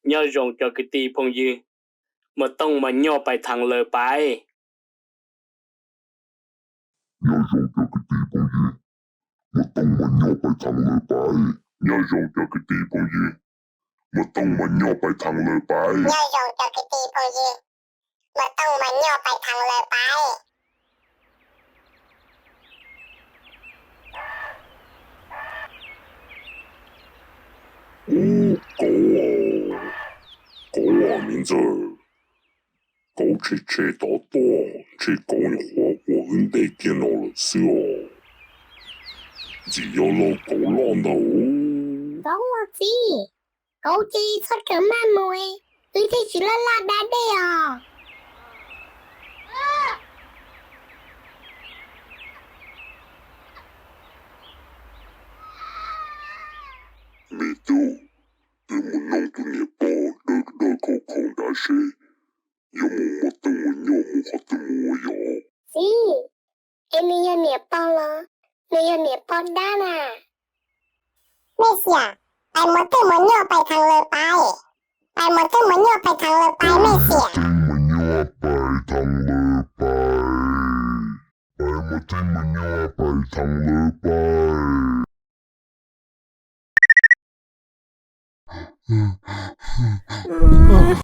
Nyob zoo cov kwv tij phooj ywg, Muas Tooj Muas Nyuaj pais thav lawm pais. Nyob zoo cov kwv tij phooj ywg, Muas Tooj Muas Nyuaj pais thav lawm pais. Nyob zoo cov kwv tij phooj ywg, Muas Tooj Muas Nyuaj pais thav lawm pais. Nyob zoo cov kwv tij phooj ywg, Muas Tooj Muas Nyuaj pais thav lawm pais. Ub, kauv, kauv niam ntxawm, kauv tshem tshem tod tuaj, ntshe kauv nyuam qhuav ua wb ntej kiag no lawm xwb os. Ntxim yog lauj kauv loj ntag. Kauv, txiv, kauv ces txhob rawm maj mus, wb thiaj tsis laj laj da dej os. Me tub, wb mus noog tus niam pog dawb dawb khaum khaum nrad seb yuav mus Muas Tooj Muas Nyuaj mus qhov twg mus ua yom. Txiv, es nws yog niam pog los nws yog niam pog dab na? Mej xiam, pais Muas Tooj Muas Nyuaj pais thav lawm pais. Pais Muas Tooj Muas Nyuaj pais thav lawm pais mej xiam. Muas Tooj Muas Nyuaj pais thav lawm pais. Pais Muas Tooj Muas Nyuaj pais thav lawm pais.